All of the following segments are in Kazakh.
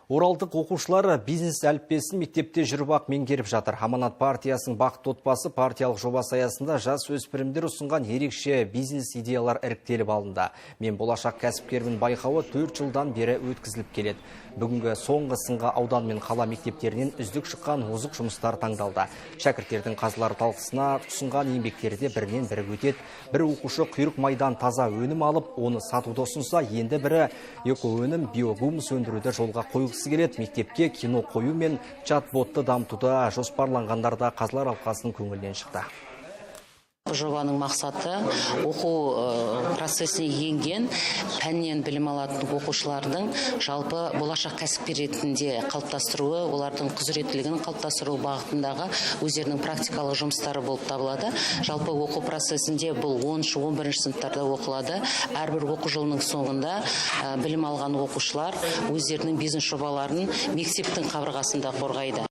Оралдық оқушылар бизнес әліппесін мектепте жүріп ақ меңгеріп жатыр. «Аманат» партиясының «Бақытты отбасы» партиялық жобасы аясында жас өспірімдер ұсынған ерекше бизнес идеялар іріктеліп алынды. «Мен болашақ кәсіпкермін» байқауы 4 жылдан бері өткізіліп келеді. Бүгінгі соңғы сынға аудан мен қала мектептерінен үздік шыққан озық жұмыстар таңдалды. Шәкірттердің қазылар талқысына ұсынған еңбектері де бірінен бірі өтеді. Бір оқушы құйрық майдан таза өнім алып, оны сатуды ұсынса, енді бірі экоөнім, биогумус өндіруді жолға қойғысы келеді. Мектепке кино қою мен чат-ботты дамытуда жоспарланғандар да қазылар алқасының көңілінен шықты. Жобаның мақсаты – оқу процесіне енген, пәннен білім алатын оқушылардың жалпы болашақ кәсіпкер ретінде қалыптастыруы, олардың құзыреттілігін қалыптастыру бағытындағы өздерінің практикалық жұмыстары болып табылады. Жалпы оқу процесінде бұл 10-, 11 сыныптарда оқылады. Әрбір оқу жылының соңында білім алған оқушылар өздерінің бизнес жобаларын мектептің қабырғасында қорғайды.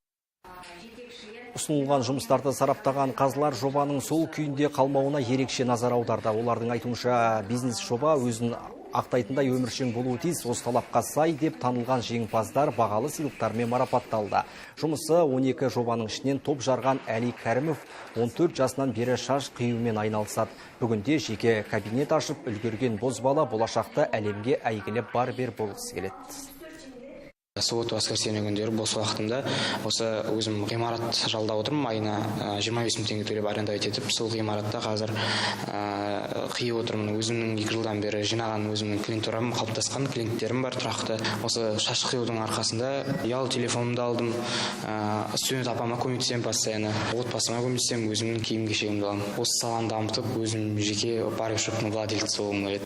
Ұсынылған жұмыстарды сараптаған қазылар жобаның сол күйінде қалмауына ерекше назар аударды. Олардың айтуынша, бизнес жоба өзін ақтайтындай өміршең болуы тиіс. Осы талапқа сай деп танылған жеңімпаздар бағалы сыйлықтармен марапатталды. Жұмысы 12 жобаның ішінен топ жарған Әли Кәрімов 14 жасынан бері шаш қиюмен айналысады. Бүгінде жеке кабинет ашып үлгерген бозбала болашақта әлемге әйгілі барбер болғысы келеді. Суббота, воскресенье күндері бос уақытымда осы өзім ғимарат жалдап отырмын. Айына 25 000 теңге төлеп, арендовать етіп, сол ғимаратта қазір қиып отырмын. Өзімнің 2 жылдан бері жинаған өзімнің клиентурам қалыптасқан, клиенттерім бар тұрақты. Осы шаш қиюдың арқасында ұялы телефонымды алдым, студент апама көмектесемін, постоянно отбасыма көмектесемін, өзімнің киім кешегімді аламын. Осы саланы дамытып, өзім жеке барбершоптың владельці болғым келеді.